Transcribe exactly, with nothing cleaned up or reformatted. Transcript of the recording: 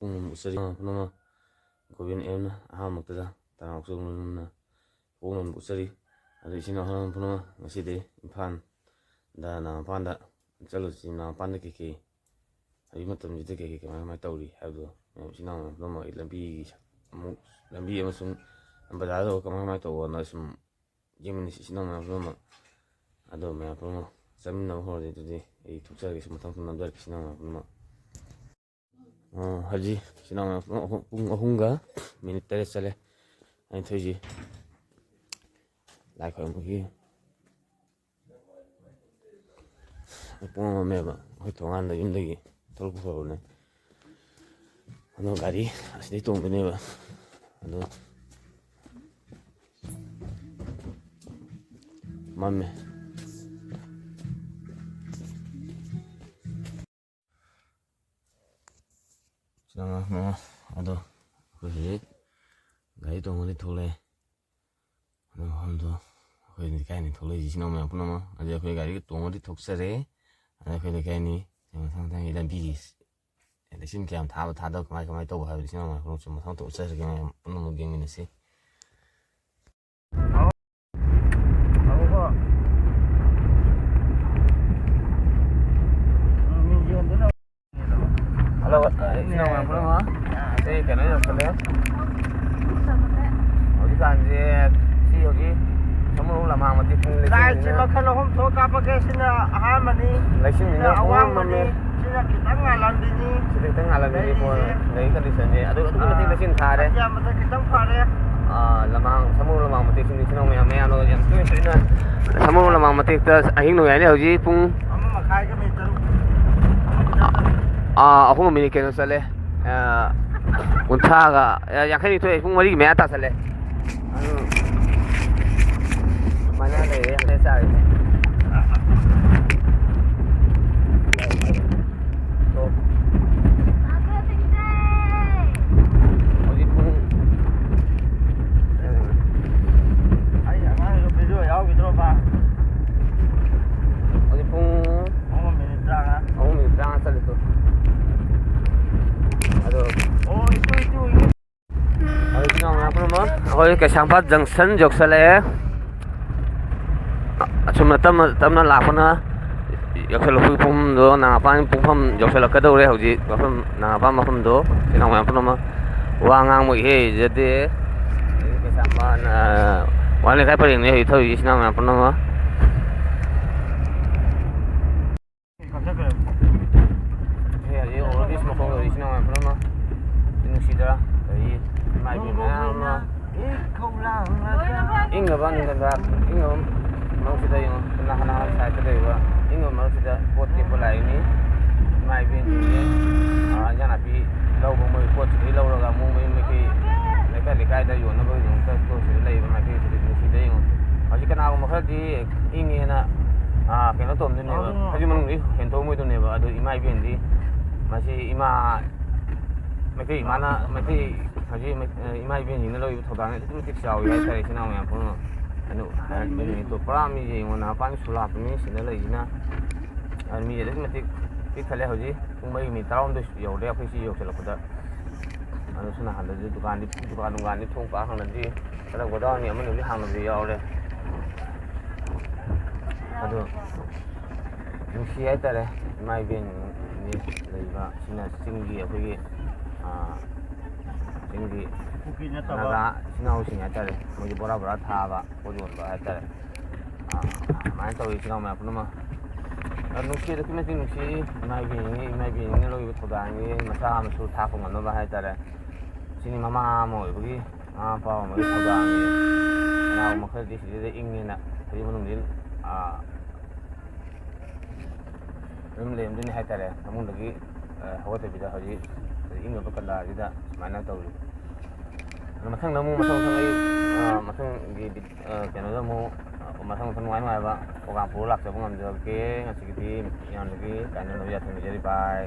ꯄꯨꯛꯅꯤꯡ ꯎꯠꯆꯔꯤ꯫ ꯄꯨꯝꯅꯃꯛ ꯒꯣꯕꯤꯟ ꯑꯦꯝꯅ ꯑꯍꯥꯟꯕꯃꯛꯇꯗ ꯇꯔꯥꯃꯉꯥ ꯆꯨꯝꯅ ꯄꯨꯛꯅꯤꯡ ꯎꯠꯆꯔꯤ꯫ ꯑꯗꯨ ꯏꯆꯤꯟ ꯏꯅꯥꯎ ꯄꯨꯝꯅꯃꯛ ꯉꯁꯤꯗꯤ ꯏꯝꯐꯥꯜꯗ ꯅꯥꯒꯥꯃꯄꯥꯟꯗ ꯆꯠꯂꯨꯁꯤ꯫ ꯅꯥꯒꯥꯃꯄꯥꯟꯗ ꯀꯩꯀꯩ ꯍꯧꯖꯤꯛ ꯃꯇꯝꯁꯤꯗ ꯀꯩꯀꯩ ꯀꯃꯥꯏ ꯀꯃꯥꯏ ꯇꯧꯔꯤ ꯍꯥꯏꯕꯗꯣ ꯃꯌꯥꯝ ꯏꯆꯤꯟ ꯏꯅꯥꯎ ꯃꯌꯥꯝ ꯄꯨꯝꯅꯃꯛ ꯑꯩ ꯂꯝꯕꯤꯒꯤ ꯑꯃꯨꯛ ꯂꯝꯕꯤ ꯑꯃꯁꯨꯡ ꯕꯖꯥꯔꯗ ꯀꯃꯥꯏ ꯀꯃꯥꯏ ꯇꯧꯕꯅꯣ ꯁꯨꯝ ꯌꯦꯡꯃꯤꯟꯅꯁꯤ ꯏꯆꯤꯟ ꯏꯅꯥꯎ ꯃꯌꯥꯝ ꯄꯨꯝꯅꯃꯛ꯫ ꯑꯗꯣ ꯃꯌꯥꯝ ꯄꯨꯝꯅꯃꯛ ꯆꯠꯃꯤꯟꯅꯕ ꯍꯧꯔꯗꯤ ꯑꯗꯨꯗꯤ ꯑꯩ ꯊꯣꯛꯆꯔꯒꯦ꯫ ꯁꯨꯝ ꯃꯊꯪ ꯃꯊꯪ ꯅꯝꯖꯔꯛꯀꯦ ꯏꯆꯤꯟ ꯏꯅꯥꯎ ꯃꯌꯥꯝ ꯄꯨꯝꯅꯃꯛ꯫ ꯑꯣ, ꯍꯧꯖꯤꯛ ꯏꯆꯤꯟ ꯏꯅꯥꯎ ꯃꯌꯥꯝ ꯄꯨꯝꯅꯃꯛ ꯑꯍꯨꯝ, ꯄꯨꯡ ꯑꯍꯨꯝꯒ ꯃꯤꯅꯤꯠ ꯇꯔꯦꯠ ꯆꯠꯂꯦ ꯑꯩꯅ ꯊꯣꯛꯏꯁꯤ ꯂꯥꯏ ꯈꯣꯏꯔꯝꯕꯒꯤ꯫ ꯄꯨꯡ ꯑꯃ ꯃꯝꯃꯦꯕ ꯑꯩꯈꯣꯏ ꯊꯣꯡꯒꯥꯟꯗ ꯌꯨꯝꯗꯒꯤ ꯊꯣꯛꯂꯛꯄ ꯍꯧꯔꯕꯅꯦ꯫ ꯑꯗꯣ ꯒꯥꯔꯤ ꯑꯁꯤꯗꯩ ꯇꯣꯡꯗꯣꯏꯅꯦꯕ꯫ ꯑꯗꯣ ꯃꯝꯃꯦ꯫ ꯑꯗꯣ ꯑꯩꯈꯣꯏ ꯍꯧꯖꯤꯛ ꯒꯥꯔꯤ ꯇꯣꯡꯉꯗꯤ ꯊꯣꯛꯂꯛꯑꯦ꯫ ꯑꯗꯣ ꯃꯐꯝꯗꯣ ꯑꯩꯈꯣꯏ ꯂꯩꯀꯥꯏꯅꯤ ꯊꯣꯛꯂꯛꯏꯁꯤ ꯏꯆꯤꯟ ꯏꯅꯥꯎ ꯃꯌꯥꯝ ꯄꯨꯝꯅꯃꯛ꯫ ꯑꯗꯨ ꯑꯩꯈꯣꯏ ꯒꯥꯔꯤꯒ ꯇꯣꯡꯉꯗꯤ ꯊꯣꯛꯆꯔꯦ꯫ ꯑꯗ ꯑꯩꯈꯣꯏ ꯂꯩꯀꯥꯏꯅꯤ ꯃꯊꯪ ꯃꯊꯪꯒꯤ ꯂꯝꯕꯤꯒꯤ ꯂꯩꯆꯤꯟ ꯀꯌꯥꯝ ꯊꯥꯕ ꯊꯥꯗꯕ ꯀꯃꯥꯏ ꯀꯃꯥꯏ ꯇꯧꯕ ꯍꯥꯏꯕꯗꯨ ꯏꯆꯤꯟ ꯏꯅꯥꯎ ꯃꯌꯥꯝ ꯄꯨꯝꯅꯃꯛ ꯃꯊꯪ ꯃꯊꯪ ꯎꯠꯆꯔꯒꯦ ꯃꯌꯥꯝ ꯄꯨꯝꯅꯃꯛ ꯌꯦꯡꯃꯤꯟꯅꯁꯤ꯫ ꯍꯜꯂꯣ, ꯏꯆꯤꯟ ꯏꯅꯥꯎ ꯃꯌꯥꯝ ꯄꯨꯝꯅꯃꯛ, ꯁꯤ ꯀꯩꯅꯣ ꯌꯧꯁꯜꯂꯦ꯫ ꯍꯧꯖꯤꯛꯀꯥꯟꯁꯦ ꯁꯤ ꯍꯧꯖꯤꯛ ꯁꯃꯨꯔꯧ ꯂꯃꯥꯡ ꯃꯇꯦꯛ ꯂꯥꯏꯠꯁꯤ ꯂꯩꯁꯤꯟꯕꯅꯤꯅ ꯃꯈꯜ ꯑꯍꯨꯝ ꯊꯣꯛ ꯀꯥꯞꯄꯛꯀꯦ꯫ ꯁꯤꯅ ꯑꯍꯥꯟꯕꯅꯤ, ꯂꯩꯁꯤꯟꯕꯅꯤꯅ ꯁꯤꯅ ꯑꯋꯥꯡꯕꯅꯤ, ꯑꯋꯥꯡꯕꯅꯤ꯫ ꯁꯤꯅ ꯈꯤꯇꯪ ꯉꯥꯜꯂꯝꯕꯤꯅꯤ꯫ ꯁꯤꯗ ꯈꯤꯇꯪ ꯉꯥꯜꯂꯝꯃꯤꯅꯦꯀꯣ꯫ ꯂꯩꯔꯤꯁꯦ꯫ ꯂꯩ ꯀꯟꯗꯤꯁꯟꯁꯦ ꯑꯗꯨ ꯑꯗꯨꯛꯀꯤ ꯃꯇꯤꯛ ꯑꯥ, ꯂꯩꯆꯤꯟ ꯊꯥꯔꯦ꯫ ꯑꯇꯤꯌꯥ ꯃꯊꯛ ꯈꯤꯇꯪ ꯐꯔꯦ꯫ ꯑꯥ, ꯂꯃꯥꯡ, ꯁꯃꯨꯔꯧ ꯂꯃꯥꯡ ꯃꯇꯦꯛꯁꯤꯡ ꯏꯆꯤꯟ ꯏꯅꯥꯎ ꯃꯌꯥꯝ ꯃꯌꯥꯝꯅ ꯌꯥꯝ ꯇꯣꯏꯅ ꯇꯣꯏꯅ ꯁꯃꯨꯔꯧ ꯂꯃꯥꯡ ꯃꯇꯦꯛꯇ ꯑꯍꯤꯡ ꯅꯣꯡꯌꯥꯏꯅꯤ ꯍꯧꯖꯤꯛ ꯄꯨꯡ ꯑꯃ ꯃꯈꯥꯏꯒ ꯃꯤꯅꯤꯠ ꯇꯔꯨꯛ꯫ ꯑꯥ, ꯑꯍꯨꯝ ꯃꯤꯅꯤꯠ ꯀꯩꯅꯣ ꯆꯠꯂꯦ꯫ ꯑꯥ, ꯀꯨꯟꯊ꯭ꯔꯥꯒ, ꯑꯥ, ꯌꯥꯡꯈꯩꯅꯤꯊꯣꯏ, ꯄꯨꯡ ꯃꯔꯤꯒꯤ ꯃꯌꯥ ꯇꯥꯁꯜꯂꯦ꯫ ꯑꯗꯨ ꯁꯨꯃꯥꯏꯅ ꯂꯩꯔꯦ ꯍꯧꯖꯤꯛ ꯆꯥꯔꯤꯁꯦ꯫ ꯍꯧꯖꯤꯛ ꯄꯨꯡ, ꯑꯩ ꯑꯉꯥꯡꯒꯤꯗꯣ ꯚꯤꯗꯤꯑꯣ ꯌꯥꯎꯈꯤꯗ꯭ꯔꯣꯕ? ꯍꯧꯖꯤꯛ ꯄꯨꯡ ꯑꯍꯨꯝ ꯃꯤꯅꯤꯠ ꯇꯔꯥꯃꯉꯥ꯫ ꯑꯍꯨꯝ ꯃꯤꯅꯤꯠ ꯇꯔꯥꯃꯉꯥ ꯆꯠꯂꯤꯗꯣ꯫ ꯑꯗꯣ ꯑꯩꯈꯣꯏ ꯀꯩꯁꯥꯝꯄꯥꯠ ꯖꯪꯁꯟ ꯌꯧꯁꯜꯂꯛꯑꯦ꯫ ꯑꯁꯨꯝꯅ ꯇꯞꯅ ꯇꯞꯅ ꯂꯥꯛꯄꯅ ꯌꯧꯁꯜꯂꯛꯄꯒꯤ ꯄꯨꯡꯐꯝꯗꯣ, ꯅꯥꯒꯥꯄꯥꯟ ꯄꯨꯡꯐꯝ ꯌꯧꯁꯜꯂꯛꯀꯗꯧꯔꯦ ꯍꯧꯖꯤꯛ꯫ ꯃꯐꯝ, ꯅꯥꯒꯥꯄꯥꯟ ꯃꯐꯝꯗꯣ, ꯏꯆꯤꯟ ꯏꯅꯥꯎ ꯃꯌꯥꯝ ꯄꯨꯝꯅꯃꯛ꯫ ꯋꯥ ꯉꯥꯡꯕ ꯏꯍꯩ ꯍꯩꯖꯗꯦ꯫ ꯑꯗꯒꯤ ꯀꯩꯁꯥꯝꯄꯥꯠ, ꯑ, ꯋꯥꯍꯦꯡ ꯂꯩꯀꯥꯏ ꯄꯔꯦꯡꯅꯦ ꯍꯧꯖꯤꯛ ꯊꯧꯔꯤꯁꯦ, ꯏꯆꯤꯟ ꯏꯅꯥꯎ ꯃꯌꯥꯝ ꯄꯨꯝꯅꯃꯛ꯫ ꯁꯤ ꯍꯧꯖꯤꯛ ꯑꯣꯚꯔ ꯕ꯭ꯔꯤꯖ ꯃꯈꯣꯡ ꯌꯧꯔꯤꯁꯤꯅ ꯃꯌꯥꯝ ꯄꯨꯝꯅꯃꯛ ꯅꯨꯡꯁꯤꯗ꯭ꯔꯥ? ꯑꯗꯒꯤ ꯏꯃꯥ ꯏꯕꯦꯟ ꯃꯌꯥꯝ ꯑꯃ, ꯏꯪꯉꯕ ꯅꯤꯡꯊꯝꯊꯥ, ꯏꯪꯉꯕ ꯃꯔꯛꯁꯤꯗ ꯌꯦꯡꯉꯣ, ꯅꯍꯥꯟ ꯅꯍꯥꯟ ꯁꯥꯏꯠꯇ ꯂꯩꯕ ꯏꯪꯉꯕ ꯃꯔꯛꯁꯤꯗ ꯄꯣꯠ ꯇꯦꯛꯄ ꯂꯥꯛꯏꯅꯤ꯫ ꯏꯃꯥ ꯏꯕꯦꯟꯁꯤꯡꯁꯦ, ꯑꯥ, ꯏꯟꯖꯥꯡ ꯅꯥꯄꯤ ꯂꯧꯕ, ꯃꯣꯏ ꯄꯣꯠꯁꯤꯗꯒꯤ ꯂꯧꯔꯒ ꯑꯃꯨꯛ ꯃꯌꯨꯝ ꯃꯥꯏꯀꯩ, ꯂꯩꯀꯥꯏ ꯂꯩꯀꯥꯏꯗ ꯌꯣꯟꯅꯕꯒꯤꯗꯃꯛꯇ ꯁ꯭ꯇꯣꯔꯁꯤꯗ ꯂꯩꯕ ꯃꯥꯏꯀꯩꯁꯤꯗꯤ ꯅꯨꯡꯁꯤꯗ ꯌꯦꯡꯉꯣ꯫ ꯍꯧꯖꯤꯛ ꯀꯅꯥꯒꯨꯝꯕ ꯈꯔꯗꯤ ꯏꯪꯉꯦꯅ, ꯑꯥ, ꯀꯩꯅꯣ ꯇꯧꯔꯝꯗꯣꯏꯅꯦꯕ, ꯐꯩꯖꯨꯞ ꯃꯅꯨꯡꯗꯒꯤ ꯍꯦꯟꯊꯣꯛꯑꯝꯃꯣꯏꯗꯣꯏꯅꯦꯕ꯫ ꯑꯗꯣ ꯏꯃꯥ ꯏꯕꯦꯟꯗꯤ, ꯃꯁꯤ ꯏꯃꯥ, ꯃꯩꯇꯩ ꯏꯃꯥꯅ, ꯃꯩꯇꯩ ꯍꯧꯖꯤꯛ ꯃꯩ-, ꯏꯃꯥ ꯏꯕꯦꯟꯁꯤꯡꯅ ꯂꯧꯔꯤꯕ ꯊꯧꯗꯥꯡꯁꯦ ꯑꯗꯨꯛꯀꯤ ꯃꯇꯤꯛ ꯆꯥꯎꯏ ꯍꯥꯏꯇꯥꯔꯦ, ꯏꯆꯤꯟ ꯏꯅꯥꯎ ꯃꯌꯥꯝ ꯄꯨꯝꯅꯃꯛ꯫ ꯑꯗꯨ ꯍꯥꯏꯔꯛꯄ ꯅꯨꯃꯤꯠꯇꯣ ꯄꯨꯔꯥ ꯃꯤ ꯌꯦꯡꯉꯣ, ꯅꯥꯒꯥꯄꯥꯟꯒꯤ ꯁꯨꯂꯥꯞꯇꯅꯤ ꯁꯤꯗ ꯂꯩꯔꯤꯁꯤꯅ꯫ ꯑꯗꯨ ꯃꯤ ꯑꯗꯨꯛꯀꯤ ꯃꯇꯤꯛ ꯄꯤꯛ ꯊꯜꯂꯦ꯫ ꯍꯧꯖꯤꯛ ꯄꯨꯡ ꯃꯔꯤ ꯃꯤꯅꯤꯠ ꯇꯔꯥꯍꯨꯝꯗꯣꯏ ꯌꯧꯔꯦ ꯑꯩꯈꯣꯏ ꯁꯤ ꯌꯧꯁꯤꯜꯂꯛꯄꯗ꯫ ꯑꯗꯨ ꯁꯣꯝ ꯅꯥꯀꯟꯗꯗꯤ ꯗꯨꯀꯥꯟꯗꯤ, ꯗꯨꯀꯥꯟ ꯅꯨꯡꯒꯥꯟꯗꯤ ꯊꯣꯡ ꯄꯥꯛ ꯍꯥꯡꯅꯗ꯭ꯔꯤ꯫ ꯈꯔ ꯒꯣꯗꯥꯎꯟꯒꯤ ꯑꯃꯅꯤꯕꯨꯗꯤ ꯍꯥꯡꯅꯕꯗꯤ ꯌꯥꯎꯔꯦ꯫ ꯑꯗꯣ ꯅꯨꯡꯁꯤ ꯍꯥꯏꯇꯥꯔꯦ, ꯏꯃꯥ ꯏꯕꯦꯟꯅꯤ ꯂꯩꯕ꯫ ꯁꯤꯅ ꯆꯤꯡꯒꯤ ꯑꯩꯈꯣꯏꯒꯤ, ꯑꯥ, ꯆꯤꯡꯒꯤ ꯀꯨꯀꯤ ꯅꯠꯇꯕ ꯅꯥꯒꯥ ꯏꯆꯤꯟ ꯏꯅꯥꯎꯁꯤꯡ ꯍꯥꯏꯇꯥꯔꯦ, ꯃꯣꯏꯒꯤ ꯕꯣꯔꯥ ꯕꯣꯔꯥ ꯊꯥꯕ, ꯄꯣꯠ ꯌꯣꯟꯕ ꯍꯥꯏꯇꯥꯔꯦ꯫ ꯑꯥ, ꯑꯗꯨꯃꯥꯏꯅ ꯇꯧꯋꯤ ꯏꯆꯤꯟ ꯏꯅꯥꯎ ꯃꯌꯥꯝ ꯄꯨꯝꯅꯃꯛ꯫ ꯑꯗꯣ ꯅꯨꯡꯁꯤ, ꯑꯗꯨꯛꯀꯤ ꯃꯇꯤꯛ ꯅꯨꯡꯁꯤ꯫ ꯏꯃꯥ ꯏꯕꯦꯟꯅꯤ, ꯏꯃꯥ ꯏꯕꯦꯟꯅꯤꯅ ꯂꯧꯔꯤꯕ ꯊꯧꯗꯥꯡꯁꯤ ꯃꯆꯥ ꯃꯁꯨ ꯊꯥꯛꯄ ꯉꯝꯅꯕ ꯍꯥꯏꯇꯥꯔꯦ꯫ ꯁꯤꯅꯤ ꯃꯃꯥ ꯑꯃ ꯑꯣꯏꯕꯒꯤ, ꯃꯃꯥ ꯃꯄꯥ ꯑꯃ ꯑꯣꯏꯕꯒꯤ ꯊꯧꯗꯥꯡꯅꯤ꯫ ꯀꯅꯥꯒꯨꯝꯕ ꯈꯔꯗꯤ ꯁꯤꯗꯩꯗ ꯏꯪꯉꯦꯅ ꯐꯩꯖꯨꯞ ꯃꯅꯨꯡꯗ, ꯑꯥ, ꯑꯗꯨꯝ ꯂꯩꯔꯝꯗꯣꯏꯅꯤ ꯍꯥꯏꯇꯥꯔꯦ꯫ ꯐꯃꯨꯡꯗꯒꯤ, ꯑꯥ, ꯍꯧꯒꯠꯇꯕꯤꯗ ꯍꯧꯖꯤꯛ ꯏꯪꯉꯕ ꯀꯟꯗꯥꯁꯤꯗ ꯁꯨꯃꯥꯏꯅ ꯇꯧꯔꯤ꯫ ꯑꯗꯣ ꯃꯊꯪꯗ ꯑꯃꯨꯛ, ꯃꯊꯪ ꯃꯊꯪ ꯑꯩ, ꯑꯥ, ꯃꯊꯪꯒꯤ ꯚꯤ-, ꯑꯥ, ꯀꯩꯅꯣꯗ ꯑꯃꯨꯛ, ꯑꯥ, ꯃꯊꯪ ꯃꯊꯪ ꯅꯨꯡꯉꯥꯏ ꯅꯨꯡꯉꯥꯏꯕ ꯄ꯭ꯔꯣꯒ꯭ꯔꯥꯝ ꯄꯨꯔ ꯂꯥꯛꯆꯕ ꯉꯝꯖꯔꯒꯦ꯫ ꯉꯁꯤꯒꯤꯗꯤ ꯃꯌꯥꯝꯗꯒꯤ ꯀꯥꯏꯅꯅꯕ ꯌꯥꯊꯪ ꯅꯤꯖꯔꯤ꯫ ꯕꯥꯏ꯫